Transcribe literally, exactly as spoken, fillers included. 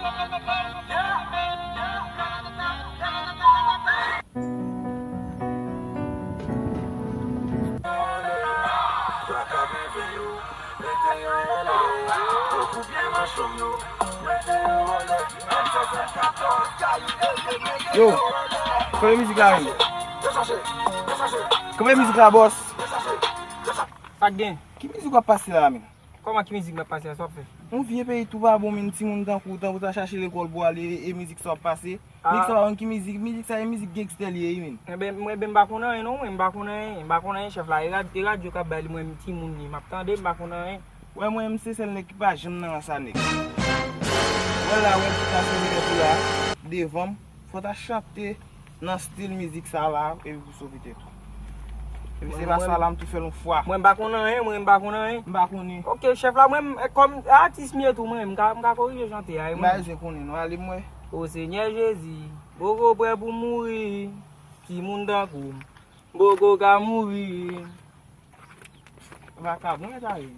Yo, kote mizik la menm? Kote mizik la, bòs? Sa k gen? Ki mizik w ap pase la menm? Kòman ki mizik m ap pase a, sa w ap fè? Yon vye peyi tou pa bon, menm timoun tankou, tankou ta chache lekòl pou ale, e, e mizik sa w ap pase. Mizik sa pa konn ki mizik, mizik sa e mizik gangstè li ye, wi, menm. Enben, mwen, enben, m pa konn anyen non, mwen, m pa konn anyen, m pa konn anyen, chèf la, e rad-, e radyo k ap bay li, mwen, timoun li, m ap tande, m pa konn anyen. Wè, mwen, m se sèl nèg ki pa janm nan rans a nèg. Wè la, wè, tout sa se nèg la, devan m, fò ta chante nan stil mizik sa la, epi pou sove tèt ou. Epi se pa sa la, m tou fè l yon fwa. Mwen, m pa konn anyen, mwen, m pa konn anyen. M pa konnen. Ok, chèf la, mwen, m, kòm atis m ye tou, mwen, m ka, m ka korije chante a, wi, mwen. M pa bezwen konnen non, ale m wè. O Senyè Jezi, m poko prè pou m mouri. Timoun tankou m, m poko ka mouri. Vakabon, e ta ye.